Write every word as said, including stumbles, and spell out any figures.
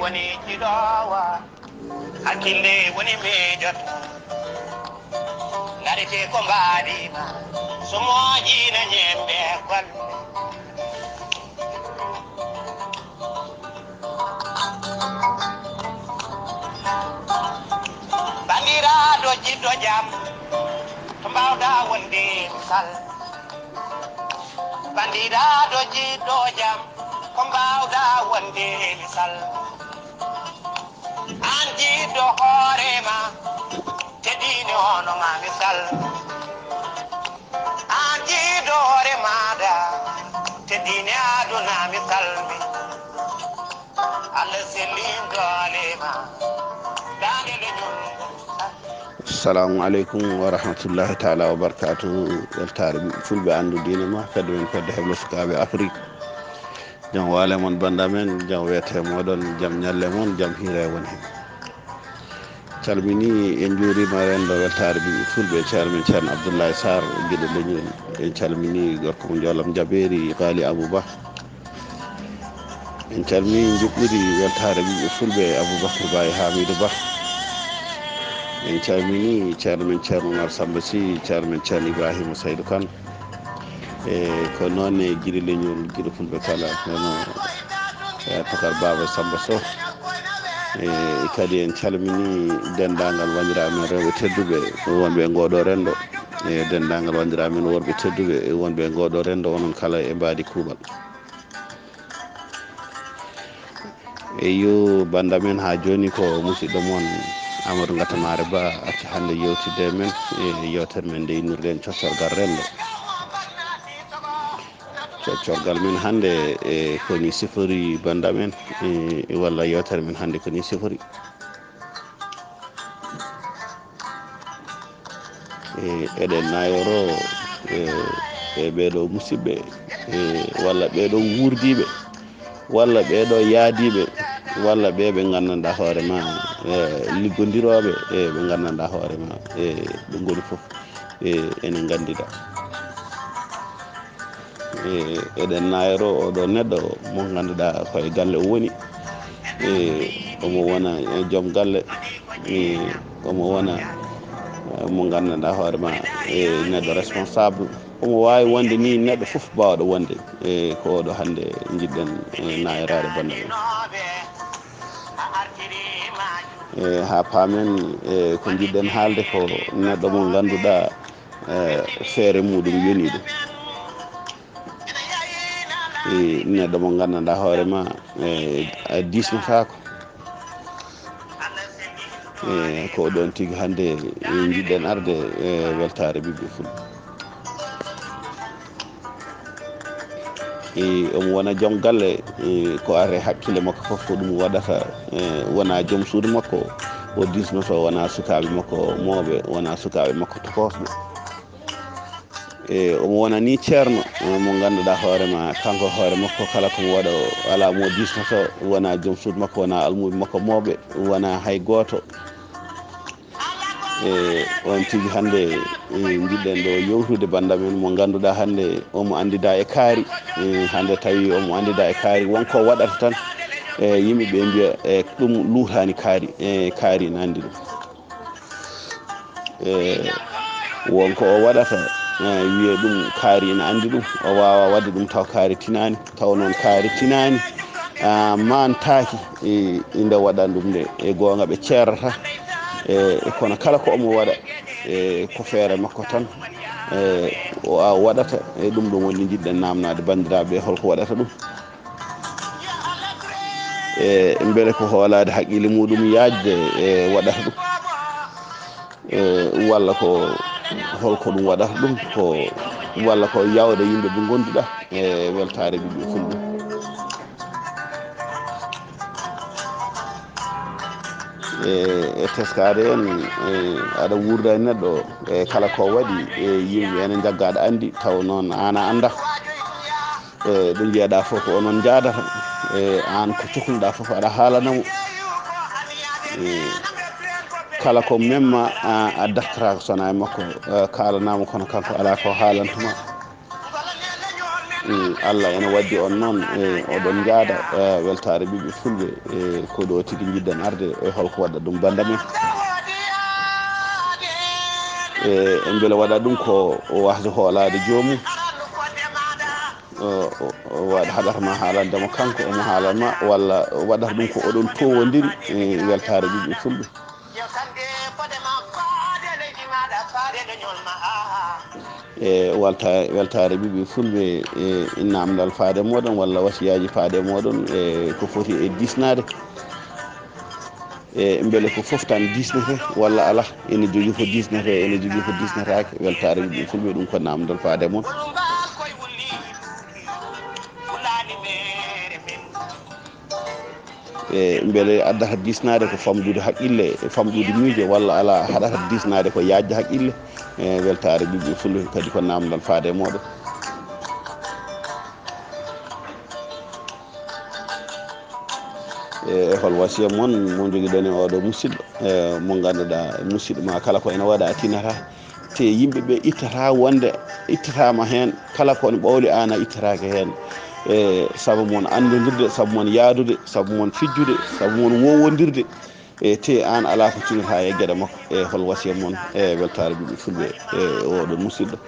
Woni jiɗoowo, hakkille woni miijoto. Ngarete ko mbaɗima, so moƴƴina ñembe golle. Bandiraɗo jiɗɗo jam, to mbawɗa wonde misal. Bandiraɗo jiɗɗo jam, ko mbawɗa wonde misal. An jiɗɗo hoorema, teddini hono ma misal. An jiɗɗo hoore maɗa, teddini aduna misal mi. Allah sellin doole ma, dande leñol. Assalamu aleykum wa rahmatullahi taala wa barakatuhu. Weltaare ɓiɓɓe fulɓe, anndu diine ma, fedde men, fedde heblo sukaaɓe Afrik. Jam waale mon, bannda men, jam weete moɗon, jam ñalle mon, jam hiire won hen. Calmini, en njuurima rendo weltaare ɓiɓɓe fulɓe, calmin Ceerno Abdoulaye Sarr, giɗo leñol. En calmini gorko mo Njoolam Jabeeri, Ghali Abou Ba. En calmini njuɓɓudi weltaare ɓiɓɓe fulɓe, Aboubacry Ba e Hamidou Ba. En calmini ceerno men Ceerno Oumar Samba Sy, ceerno men Ceerno Ibrahima Saydou Kane. E ko noon e giɗo leñol, giɗo fulɓe kala, hono, e, Tokar Baba Samba Sow. E kadi en calmini denndaangal wanndiraaɓe men rewɓe tedduɓe wonɓe e ngooɗo renndo. E denndaangal wanndiraaɓe men worɓe tedduɓe wonɓe e ngooɗo renndo, onon kala e mbaadi kuuɓal. Eyyo, bannda men haa jooni ko musidɗo mon Amadou Ngatamare Ba, acca hannde yewtidde men e yewtere men nde innirɗen coccorgal renndo. Coccorgal men hannde, e, ko ni sifori bannda men, e, walla yewtere men hannde ko ni sifori. E, eɗen nayoro, e, e ɓeeɗo musidɓe, e, walla ɓeeɗo wuurdiiɓe, walla ɓeeɗo yaadiiɓe, walla ɓe ɓe nganndanɗaa hoore ma, e, liggondirooɓe, e, ɓe nganndanɗaa hoore ma, e, ɓe ngoni fof, e, ene nganndida. E, eɗen nayoro oɗo neɗɗo mo ngannduɗaa ko e galle o woni. E, omo wona, e, joom galle. E, omo wona, e, mo nganndanɗaa hoore ma, e, neɗɗo responsable. Omo waawi wonde ni neɗɗo fof baawɗo wonde. E, ko oɗo hannde njiɗɗen, e, nayoraade bannda men. E, haa paamen, e, ko njiɗɗen haalde ko neɗɗo mo ngannduɗaa, e, feere muɗum yoni ɗum. E, neɗɗo mo nganndanɗaa hoore ma, e, a diisnotaako. E, ko ɗoon tigi hannde, e, njiɗɗen arde, e, weltaare ɓiɓɓe fulɓe. E, omo wona joom galle, e, ko arata e hakkille makko fof ko ɗum waɗata, e, wona joom suudu makko o diisnoto, wona sukaaɓe makko mawɓe, wona sukaaɓe makko tokosɓe. E, omo wona ni ceerno, e, mo ngannduɗaa hoore ma, kanko hoore makko kala ko mo waɗa, o alaa mo diisnoto, wona joom suudu makko, wona almuuɓe makko mawɓe, wona hay gooto. E, oon tigi hannde, e, njiɗɗen ɗo yewtude bannda men mo ngannduɗaa hannde omo anndida e kaari. E, hannde tawi omo anndida e kaari, won ko waɗata tan, e, yimɓe ɓe mbiya, e, ɗum luutaani kaari, e, kaari ina anndi ɗum. E, won ko o waɗata, e, wiye ɗum kaari ina anndi ɗum, o waawa waɗde ɗum taw kaari tinaani. Taw noon kaari tinaani, a, maantaaki, e, nde waɗa ɗum nde. E goonga ɓe ceerata, e, e kono kala ko omo waɗa, e, ko feere makko tan, e, o a waɗata, e ɗum ɗum woni njiɗɗen naamnaade banndiraaɓe ɓe, holko waɗata ɗum. E, mbele ko hoolaade haqqille muɗum yaajde, e, waɗata ɗum. E, walla ko holko ɗum waɗata ɗum, ko, walla ko yawde yimɓe ɓe ngonnduɗaa e weltaare ɓiɓɓe fulɓe. E, e teskaade en, e, aɗa wuurda e neɗɗo, e, kala ko waɗi, e, yimɓe ene njagga aɗa anndi, taw noon aan a anndaa. E, ɗo njiyaɗa fof ko onon njaadata. E, aan ko cokluɗa fof aɗa haalana mo. E, kala ko memma, a, a dartata ko sona e makko, e, kaalanamo kono kanko ala ko haalantuma. Mm, Allah ene waddi on noon, e oɗon njaada, e weltaare ɓiɓɓe fulɓe, e ko ɗo tigi njiɗɗen arde, e holko waɗa ɗum bannda men. E mbele waɗa ɗum ko wahde hoolaade joomum? O, o, o waɗa haɗata ma haalande mo kanko, omo haalana ma, walla waɗata ɗum ko oɗon towondiri, e weltaare ɓiɓɓe fulɓe? E walta-, weltaare ɓiɓɓe fulɓe, e namdal faade moɗon walla wasiyaaji faade moɗon, e ko foti e diisnaade? E mbele ko fof tan diisnete walla alaa? Ene jogii ko diisnete, ene jogii ko diisnetaake. Weltaare ɓiɓɓe fulɓe, ɗum ko namdal faade mon. E mbele addata diisnaade ko famɗude haqqille, e famɗude miijo, walla alaa, haɗata diisnaade ko yaajde haqqille? E weltaare ɓiɓɓe fulɓe kadi ko namdal faade moɗon. E hol wasiya mon mo jogiɗon e oɗo musidɗo, e mo ngannduɗaa musidɗo ma kala ko ene waɗa tinata, te yimɓe ɓe ittata wonde ittataama heen, kala ko ne ɓawli aan a ittataake heen? E sabu mon anndodirde, sabu mon yaadude, sabu mon fijjude, sabu mon wowondirde, e te aan alaa ko tinata e geɗe makko. E hol wasiya mon e weltaare ɓiɓɓe fulɓe e oɗo musidɗo?